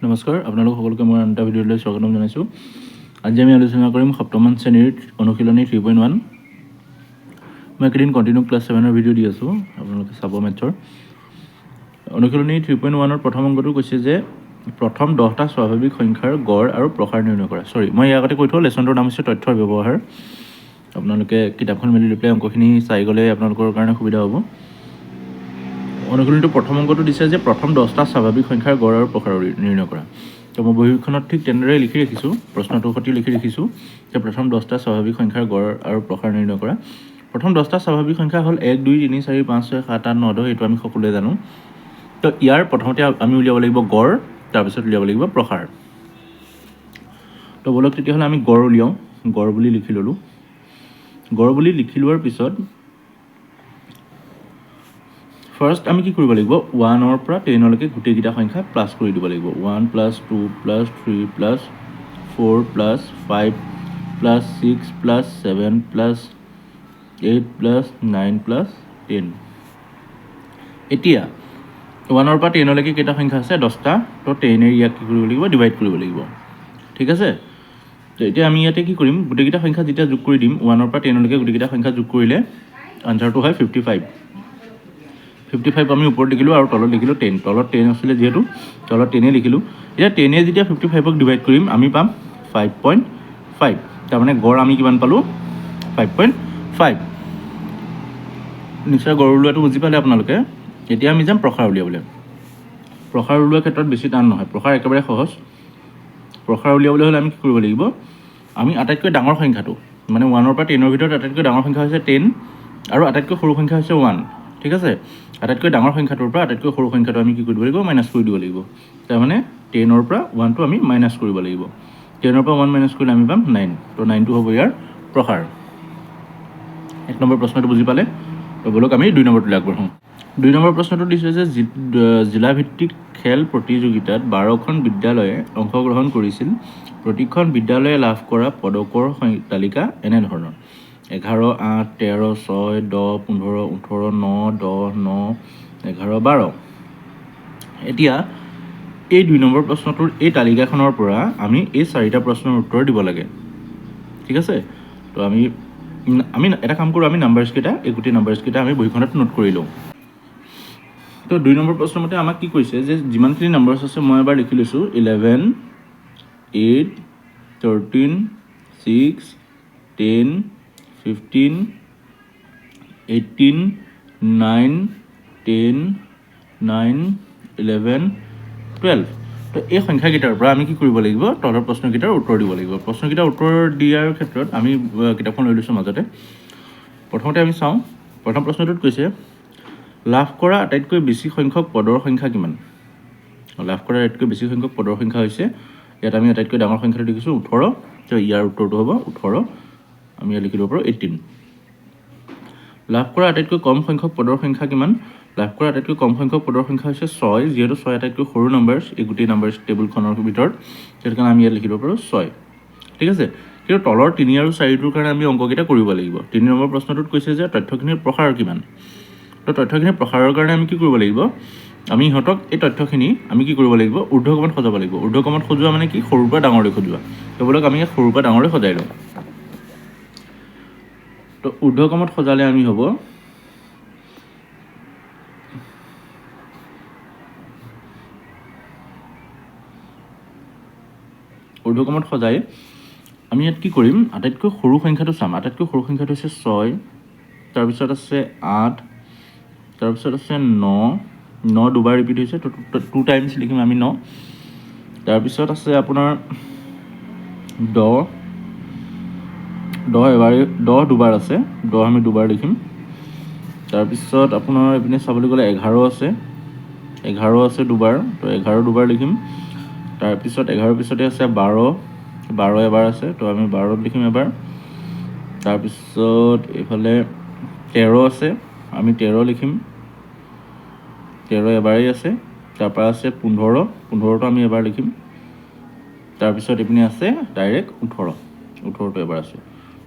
নমস্কাৰ, আপোনালোক সকলোকে মই আন এটা ভিডিঅ'লৈ স্বাগতম জনাইছোঁ। আজি আমি আলোচনা কৰিম সপ্তমান শ্ৰেণীৰ অনুশীলনী 3.1। মই এইকেইদিন কণ্টিনিউ ক্লাছ ছেভেনৰ ভিডিঅ' দি আছোঁ, আপোনালোকে চাব। মেথছৰ অনুশীলনী 3.1ৰ প্ৰথম অংকটো কৈছে যে প্ৰথম 10টা স্বাভাৱিক সংখ্যাৰ গড় আৰু প্ৰসাৰ নিৰ্ণয় কৰা। চৰি, মই ইয়াৰ আগতে কৈ থওঁ, লেচনটোৰ নাম হৈছে তথ্যৰ ব্যৱহাৰ। আপোনালোকে কিতাপখন মেলি লৈ পেলাই অংকখিনি চাই গ'লে আপোনালোকৰ কাৰণে সুবিধা হ'ব। অনুশীলনীটো প্ৰথম অংকটো দিছে যে প্ৰথম 10টা স্বাভাৱিক সংখ্যাৰ গড় আৰু প্ৰসাৰ নিৰ্ণয় কৰা। তো মই বহীখনত ঠিক তেনেদৰে লিখি ৰাখিছোঁ, প্ৰশ্নটোৰ সৈতে লিখি ৰাখিছোঁ যে প্ৰথম 10টা স্বাভাৱিক সংখ্যাৰ গড় আৰু প্ৰসাৰ নিৰ্ণয় কৰা। প্ৰথম 10টা স্বাভাৱিক সংখ্যা হ'ল 1, 2, 3, 4, 5, 6, 7, 8, 9, 10। এইটো আমি সকলোৱে জানো। তো ইয়াৰ প্ৰথমতে আমি উলিয়াব লাগিব গড়, তাৰপিছত উলিয়াব লাগিব প্ৰসাৰ। তো ব'লক তেতিয়াহ'লে আমি গড় উলিয়াওঁ। গড় বুলি লিখি ল'লোঁ। গড় বুলি লিখি লোৱাৰ পিছত ফাৰ্ষ্ট আমি কি কৰিব লাগিব? 1ৰ পৰা 10লৈকে গোটেইকেইটা সংখ্যা প্লাছ কৰি দিব লাগিব। 1 plus 2 plus 3 plus 4 plus 5 plus 6 plus 7 plus 8 plus 9 plus 10। এতিয়া 1ৰ পৰা 10লৈকে কেইটা সংখ্যা আছে? 10টা। তো 10-এ ইয়াক কি কৰিব লাগিব? ডিভাইড কৰিব লাগিব, ঠিক আছে? তো এতিয়া আমি ইয়াতে কি কৰিম? গোটেইকেইটা সংখ্যা যেতিয়া যোগ কৰি দিম, 1ৰ পৰা 10লৈকে গোটেইকেইটা সংখ্যা যোগ কৰিলে আনচাৰটো হয় 55। 55 আমি ওপৰত লিখিলোঁ আৰু তলত লিখিলোঁ 10। তলত 10 আছিলে যিহেতু তলত 10-এ লিখিলোঁ। এতিয়া 10-এ যেতিয়া 55ক ডিভাইড কৰিম, আমি পাম 5.5। তাৰমানে গড় আমি কিমান পালোঁ? 5.5। নিশ্চয় গড় উলিওৱাটো বুজি পালে আপোনালোকে। এতিয়া আমি যাম প্ৰসাৰ উলিয়াবলৈ। প্ৰসাৰ উলিওৱাৰ ক্ষেত্ৰত বেছি টান নহয়, প্ৰসাৰ একেবাৰে সহজ। প্ৰসাৰ উলিয়াবলৈ হ'লে আমি কি কৰিব লাগিব? আমি আটাইতকৈ ডাঙৰ সংখ্যাটো, মানে 1ৰ পৰা 10ৰ ভিতৰত আটাইতকৈ ডাঙৰ সংখ্যা হৈছে 10 আৰু আটাইতকৈ সৰু সংখ্যা হৈছে 1, ঠিক আছে? আটাইতকৈ ডাঙৰ সংখ্যাটোৰ পৰা আটাইতকৈ সৰু সংখ্যাটো আমি কি কৰিব লাগিব? মাইনাছ কৰি দিব লাগিব। তাৰমানে 10ৰ পৰা 1টো আমি মাইনাছ কৰিব লাগিব। 10ৰ পৰা 1 মাইনাছ কৰিলে আমি পাম 9। তো 9টো হ'ব ইয়াৰ প্ৰসাৰ। 1 নম্বৰ প্ৰশ্নটো বুজি পালে? তো ব'লক আমি 2 নম্বৰটোলৈ আগবাঢ়োঁ। 2 নম্বৰ প্ৰশ্নটো দিছে যে জিলাভিত্তিক খেল প্ৰতিযোগিতাত 12খন বিদ্যালয়ে অংশগ্ৰহণ কৰিছিল। প্ৰতিখন বিদ্যালয়ে লাভ কৰা পদকৰ তালিকা এনেধৰণৰ: 11, 8, 13, 6, 10, 15, 18, 9, 10, 9, 11, 12। এতিয়া এই 2 নম্বৰ প্ৰশ্নটোৰ এই তালিকাখনৰ পৰা আমি এই চাৰিটা প্ৰশ্নৰ উত্তৰ দিব লাগে, ঠিক আছে? তো আমি আমি এটা কাম কৰোঁ, আমি নাম্বাৰ্ছকেইটা, এই গোটেই নাম্বাৰ্ছকেইটা আমি বহীখনত নোট কৰি লওঁ। তো 2 নম্বৰ প্ৰশ্নৰ মতে আমাক কি কৈছে যে যিমানখিনি নাম্বাৰ্ছ আছে মই এবাৰ লিখি লৈছোঁ: 11, 8, 13, 6, 10, 15, 18, 9, 10, 9, 11, 12। তো এই সংখ্যাকেইটাৰ পৰা আমি কি কৰিব লাগিব? তলৰ প্ৰশ্নকেইটাৰ উত্তৰ দিব লাগিব। প্ৰশ্নকেইটাৰ উত্তৰ দিয়াৰ ক্ষেত্ৰত আমি কিতাপখন লৈ লৈছোঁ মাজতে। প্ৰথমতে আমি চাওঁ, প্ৰথম প্ৰশ্নটোত কৈছে লাভ কৰা আটাইতকৈ বেছি সংখ্যক পদৰ সংখ্যা কিমান? লাভ কৰা আটাইতকৈ বেছি সংখ্যক পদৰ সংখ্যা হৈছে, ইয়াত আমি আটাইতকৈ ডাঙৰ সংখ্যাটো দেখিছোঁ 18। তো ইয়াৰ উত্তৰটো হ'ব 18। আমি ইয়াত লিখি দিব পাৰোঁ 18। লাভ কৰা আটাইতকৈ কম সংখ্যক পদৰ সংখ্যা কিমান? লাভ কৰা আটাইতকৈ কম সংখ্যক পদৰ সংখ্যা হৈছে 6। যিহেতু 6 আটাইতকৈ সৰু নাম্বাৰ্ছ এই গোটেই নাম্বাৰ্ছ টেবুলখনৰ ভিতৰত, সেইটো কাৰণে আমি ইয়াত লিখিব পাৰোঁ 6, ঠিক আছে? কিন্তু তলৰ 3 আৰু 4টোৰ কাৰণে আমি অংককেইটা কৰিব লাগিব। 3 নম্বৰ প্ৰশ্নটোত কৈছে যে তথ্যখিনিৰ প্ৰসাৰ কিমান? তো তথ্যখিনিৰ প্ৰসাৰৰ কাৰণে আমি কি কৰিব লাগিব? আমি ইহঁতক এই তথ্যখিনি আমি কি কৰিব লাগিব? ঊৰ্ধ্বক্ৰমত সজাব লাগিব। ঊৰ্ধ্বক্ৰমত সজোৱা মানে কি? সৰুৰ পৰা ডাঙৰলৈ সজোৱা। তো ব'লক আমি ইয়াত সৰুৰ পৰা ডাঙৰলৈ সজাই লওঁ। তো ঊৰ্ধ্বক্ৰমত সজালে আমি হ'ব ঊৰ্ধ্বক্ৰমত সজাই আমি ইয়াত কি কৰিম? আটাইতকৈ সৰু সংখ্যাটো চাম। আটাইতকৈ সৰু সংখ্যাটো হৈছে 6, তাৰপিছত আছে 8, তাৰপিছত আছে 9। 9 দুবাৰ ৰিপিট হৈছে, তো 2 টাইমছ লিখিম আমি 9। তাৰপিছত আছে আপোনাৰ 10, 10 এবাৰ, 10 দুবাৰ আছে, 10 আমি দুবাৰ লিখিম। তাৰপিছত আপোনাৰ এইপিনে চাবলৈ গ'লে 11 আছে, 11 আছে দুবাৰ, তো 11 দুবাৰ লিখিম। তাৰপিছত 11 পিছতে আছে 12, 12 এবাৰ আছে, তো আমি 12 লিখিম এবাৰ। তাৰপিছত এইফালে 13 আছে, আমি 13 লিখিম, 13 এবাৰেই আছে। তাৰপৰা আছে 15, 15টো আমি এবাৰ লিখিম। তাৰপিছত এইপিনে আছে ডাইৰেক্ট 18, 18টো এবাৰ আছে।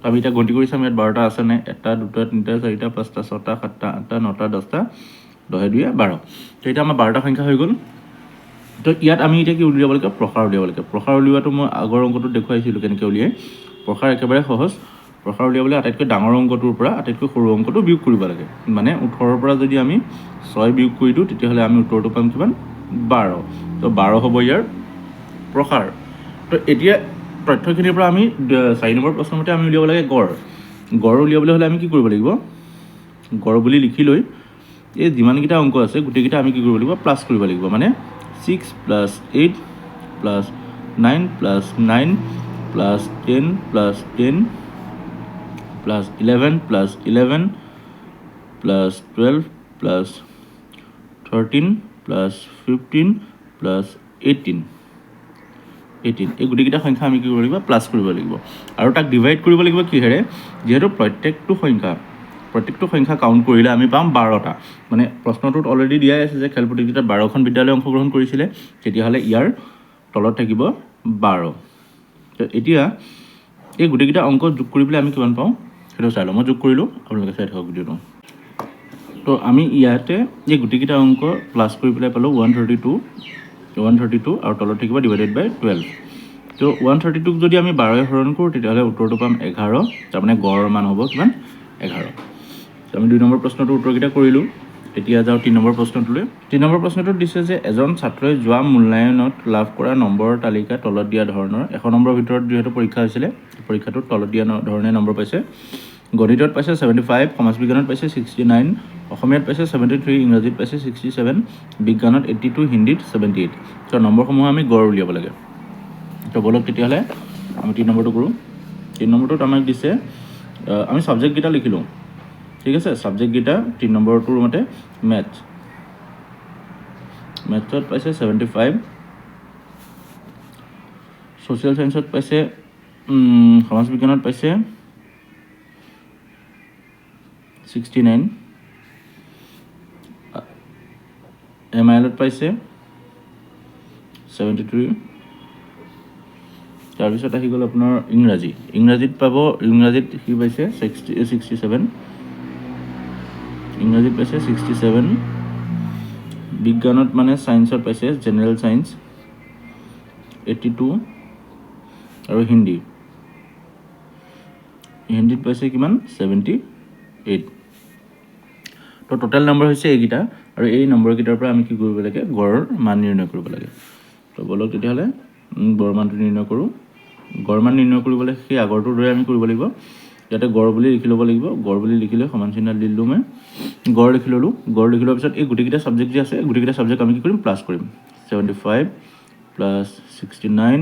তো আমি এতিয়া গণতি কৰি চাম ইয়াত 12টা আছে নাই। 1, 2, 3, 4, 5টা, 6টা, 7টা, 8টা, 9টা, 10টা, দহে দুয়ে 12। তো এতিয়া আমাৰ 12টা সংখ্যা হৈ গ'ল। তো ইয়াত আমি এতিয়া কি উলিয়াব লাগে? প্ৰসাৰ উলিয়াব লাগে। প্ৰসাৰ উলিওৱাটো মই আগৰ অংকটোত দেখুৱাইছিলোঁ কেনেকৈ উলিয়াই। প্ৰসাৰ একেবাৰে সহজ। প্ৰসাৰ উলিয়াবলৈ আটাইতকৈ ডাঙৰ অংকটোৰ পৰা আটাইতকৈ সৰু অংকটো বিয়োগ কৰিব লাগে। মানে 18ৰ পৰা যদি আমি 6 বিয়োগ কৰি দিওঁ, তেতিয়াহ'লে আমি উত্তৰটো পাম কিমান? 12। তো 12 হ'ব ইয়াৰ প্ৰসাৰ। তো এতিয়া তথ্যখিনিৰ পৰা আমি 4 নম্বৰ প্ৰশ্নমতে আমি উলিয়াব লাগে গড়। গড় উলিয়াবলৈ হ'লে আমি কি কৰিব লাগিব? গড় বুলি লিখি লৈ এই যিমানকেইটা অংক আছে গোটেইকেইটা আমি কি কৰিব লাগিব? প্লাছ কৰিব লাগিব। মানে 6 plus 8 plus 9 plus 9 plus 10 plus 10 plus 11 plus 11 plus 12 plus 13 plus 15 plus 18 18, এই গোটেইকেইটা সংখ্যা আমি কি কৰিব লাগিব? প্লাছ কৰিব লাগিব। আৰু তাক ডিভাইড কৰিব লাগিব কিহেৰে? যিহেতু প্ৰত্যেকটো সংখ্যা কাউণ্ট কৰিলে আমি পাম 12টা। মানে প্ৰশ্নটোত অলৰেডি দিয়াই আছে যে খেল প্ৰতিযোগিতাত 12খন বিদ্যালয়ে অংশগ্ৰহণ কৰিছিলে, তেতিয়াহ'লে ইয়াৰ তলত থাকিব 12। তো এতিয়া এই গোটেইকেইটা অংক যোগ কৰি পেলাই আমি কিমান পাওঁ সেইটো চাই লওঁ। মই যোগ কৰিলোঁ, আপোনালোকে চাই থাকক ভিডিঅ'টো। তো আমি ইয়াতে এই গোটেইকেইটা অংক প্লাছ কৰি পেলাই পালোঁ 132, 132 আৰু তলত থাকিব ডিভাইডেড বাই 12। তো 132ক যদি আমি 12 হৰণ কৰোঁ, তেতিয়াহ'লে উত্তৰটো পাম 11। তাৰমানে গড়ৰ মান হ'ব কিমান? 11। তো আমি 2 নম্বৰ প্ৰশ্নটোৰ উত্তৰকেইটা কৰিলোঁ। এতিয়া যাওঁ 3 নম্বৰ প্ৰশ্নটোলৈ। 3 নম্বৰ প্ৰশ্নটোত দিছে যে এজন ছাত্ৰই যোৱা মূল্যায়নত লাভ কৰা নম্বৰৰ তালিকা তলত দিয়া ধৰণৰ। 100 নম্বৰৰ ভিতৰত যিহেতু পৰীক্ষা হৈছিলে, পৰীক্ষাটোত তলত দিয়া ধৰণে নম্বৰ পাইছে। গণিতত পাইছে 75, সমাজ বিজ্ঞানত পাইছে 69, অসমীয়াত পাইছে 73, ইংৰাজীত পাইছে 67, বিজ্ঞানত 82, হিন্দীত 78। তো নম্বৰসমূহ আমি গড় উলিয়াব লাগে। তো ব'লক তেতিয়াহ'লে আমি 3 নম্বৰটো কৰোঁ। 3 নম্বৰটোত আমাক দিছে, আমি ছাবজেক্টকেইটা লিখিলোঁ, ঠিক আছে? ছাবজেক্টকেইটা 3 নম্বৰটোৰ মতে মেথছ, মেথছত পাইছে 75, ছ'চিয়েল ছায়েন্সত পাইছে, সমাজ বিজ্ঞানত পাইছে 69, এম আই এলত পাইছে 73। তাৰপিছত আহি গ'ল আপোনাৰ ইংৰাজী। ইংৰাজীত পাব, ইংৰাজীত সি পাইছে 67, ইংৰাজীত পাইছে 67। বিজ্ঞানত মানে ছায়েন্সত পাইছে জেনেৰেল ছায়েন্স 82 আৰু হিন্দীত পাইছে কিমান? 78। তো টোটেল নম্বৰ হৈছে এইকেইটা আৰু এই নম্বৰকেইটাৰ পৰা আমি কি কৰিব লাগে? গড়ৰ মান নিৰ্ণয় কৰিব লাগে। তো ব'লক তেতিয়াহ'লে গড় মানটো নিৰ্ণয় কৰোঁ। গড় মান নিৰ্ণয় কৰিবলৈ সেই আগৰটোৰ দৰে আমি কৰিব লাগিব। ইয়াতে গড় বুলি লিখি ল'ব লাগিব। গড় বুলি লিখিলে সমান চিহ্ন দি দিলোঁ মই, গড় লিখি ল'লোঁ। গড় লিখি লোৱাৰ পিছত এই গোটেইকেইটা ছাবজেক্ট যে আছে, গোটেইকেইটা ছাবজেক্ট আমি কি কৰিম? প্লাছ কৰিম। 75 plus 69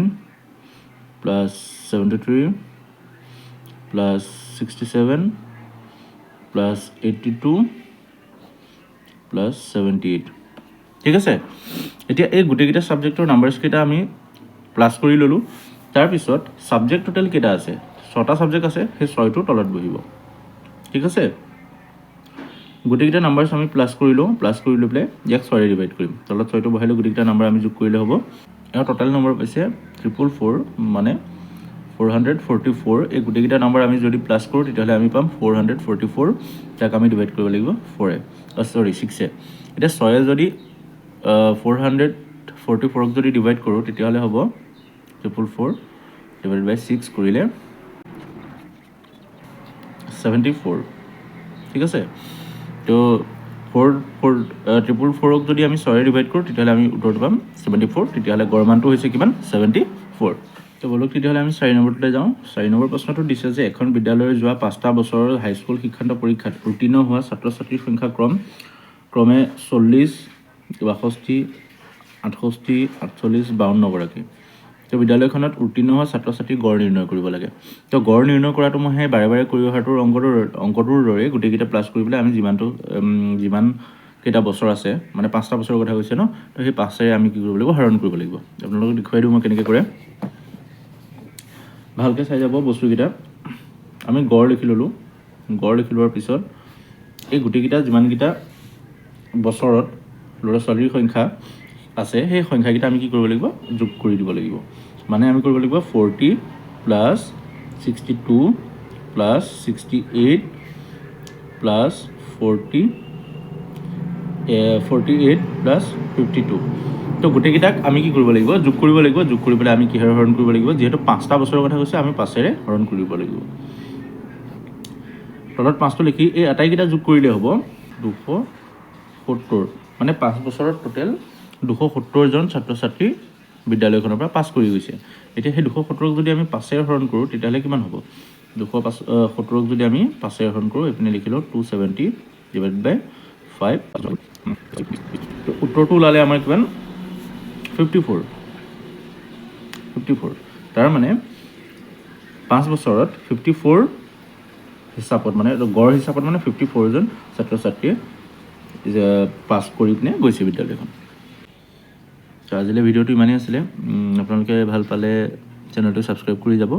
plus 73 plus 67 plus 82 plus 78, ঠিক আছে? এতিয়া এই গোটেইকেইটা ছাবজেক্টৰ নাম্বাৰ্ছকেইটা আমি প্লাছ কৰি ল'লোঁ। তাৰপিছত ছাবজেক্ট টোটেল কেইটা আছে? ছটা ছাবজেক্ট আছে, সেই ছয়টোৰ তলত বহিব, ঠিক আছে? গোটেইকেইটা নাম্বাৰ্ছ আমি প্লাছ কৰি লওঁ। প্লাছ কৰি লৈ পেলাই ইয়াক ছয়ৰে ডিভাইড কৰিম। তলত ছয়টো বহাই লৈ গোটেইকেইটা নাম্বাৰ আমি যোগ কৰিলে হ'ব। ইয়াৰ টোটেল নম্বৰ পাইছে 444, মানে 444। এই গোটেইকেইটা নাম্বাৰ আমি যদি প্লাছ কৰোঁ, তেতিয়াহ'লে আমি পাম 444। তাক আমি ডিভাইড কৰিব লাগিব ফ'ৰে, চৰি, ছিক্সে। এতিয়া ছয়ে যদি 444ক যদি ডিভাইড কৰোঁ, তেতিয়াহ'লে হ'ব 444 ডিভাইড বাই 6 কৰিলে 74, ঠিক আছে? তো ফ'ৰ ফ'ৰ 444ক যদি আমি ছয়ে ডিভাইড কৰোঁ, তেতিয়াহ'লে আমি উত্তৰটো পাম 74। তেতিয়াহ'লে গড় মানটো হৈছে কিমান? 74। তো ব'লক তেতিয়াহ'লে আমি 4 নম্বৰটোলৈ যাওঁ। 4 নম্বৰ প্ৰশ্নটো দিছে যে এখন বিদ্যালয়ৰ যোৱা 5টা বছৰৰ হাইস্কুল শিক্ষান্ত পৰীক্ষাত উত্তীৰ্ণ হোৱা ছাত্ৰ ছাত্ৰীৰ সংখ্যা ক্ৰমে 40, 62, 68, 48, 52গৰাকী। তো বিদ্যালয়খনত উত্তীৰ্ণ হোৱা ছাত্ৰ ছাত্ৰীৰ গড় নিৰ্ণয় কৰিব লাগে। তো গড় নিৰ্ণয় কৰাটো মই সেই বাৰে বাৰে কৰি অহাটোৰ অংকটোৰ দৰে গোটেইকেইটা প্লাছ কৰি পেলাই আমি যিমান কেইটা বছৰ আছে, মানে 5টা বছৰৰ কথা কৈছে ন, তো সেই পাঁচেৰে আমি কি কৰিব লাগিব? হৰণ কৰিব লাগিব। আপোনালোকক দেখুৱাই দিওঁ মই কেনেকৈ কৰে। ভালকৈ চাই যাব বস্তুকেইটা। আমি গড় লিখি ল'লোঁ। গড় লিখি লোৱাৰ পিছত এই গোটেইকেইটা যিমানকেইটা বছৰত ল'ৰা ছোৱালীৰ সংখ্যা আছে, সেই সংখ্যাকেইটা আমি কি কৰিব লাগিব? যোগ কৰি দিব লাগিব। মানে আমি কৰিব লাগিব 40 plus 62 plus 68 plus 48 plus 52। তো গোটেইকেইটাক আমি কি কৰিব লাগিব? যোগ কৰিব লাগিব। যোগ কৰি পেলাই আমি কিহেৰে হৰণ কৰিব লাগিব? যিহেতু 5টা বছৰৰ কথা কৈছে, আমি 5েৰে হৰণ কৰিব লাগিব। তলত 5টো লিখি এই আটাইকেইটা যোগ কৰিলে হ'ব 270। মানে 5 বছৰত টোটেল 270জন ছাত্ৰ ছাত্ৰী বিদ্যালয়খনৰ পৰা পাছ কৰি গৈছে। এতিয়া সেই 270ক যদি আমি 5েৰে হৰণ কৰোঁ, তেতিয়াহ'লে কিমান হ'ব? দুশ পাঁচ সত্তৰক যদি আমি 5েৰে হৰণ কৰোঁ, এইপিনে লিখিলোঁ 270 divide by 5। উত্তৰটো ওলালে আমাৰ কিমান? 54, 54। তাৰমানে 5 বছৰত 54 হিচাপত, মানে গড় হিচাপত মানে 54জন ছাত্ৰ ছাত্ৰীয়ে যে পাছ কৰি পিনে গৈছে বিদ্যালয়খন। তো আজিলৈ ভিডিঅ'টো ইমানেই আছিলে। আপোনালোকে ভাল পালে চেনেলটো ছাবস্ক্ৰাইব কৰি যাব।